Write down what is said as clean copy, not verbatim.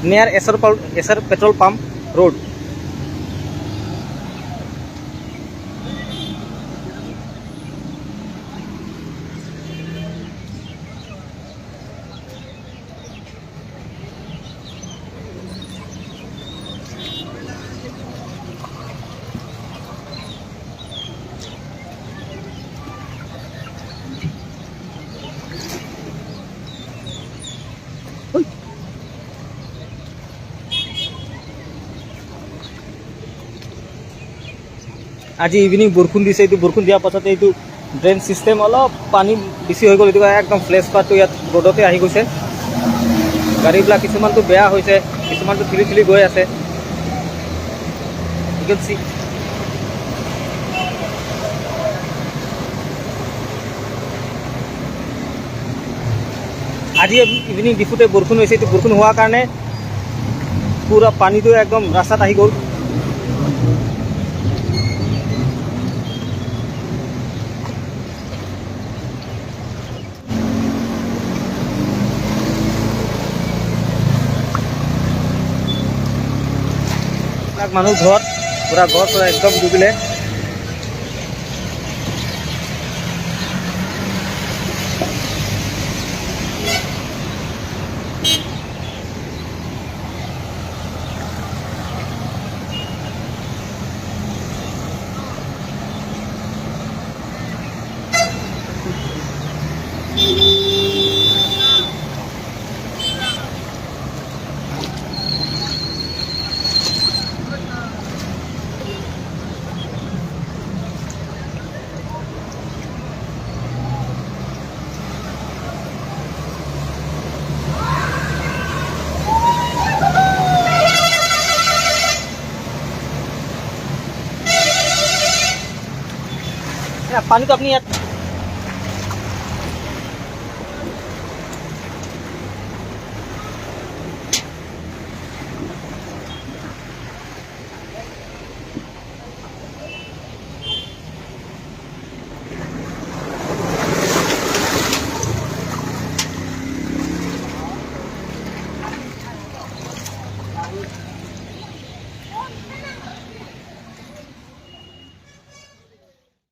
Near Essar petrol pump road. আজি evening বৰষুণ দিছে। এইটো বৰষুণ দিয়াৰ পাছতে এইটো ড্ৰেইন চিষ্টেম অলপ পানী বেছি হৈ গ'ল। এইটো কাৰণে একদম ফ্লেছ পাতটো ইয়াত ৰ'ডতে আহি গৈছে। গাড়ীবিলাক কিছুমানটো বেয়া হৈছে, কিছুমানটো ঠেলি ঠেলি গৈ আছে। You can see. আজি ইভিনিং ডিফুতে বৰষুণ হৈছে। এইটো বৰষুণ হোৱাৰ কাৰণে পূৰা পানীটো একদম ৰাস্তাত আহি গ'ল। এইবিলাক মানুহ ঘৰত পূৰা ঘৰ চৰ একদম ডুবিলে। পানীটো আপুনি ইয়াত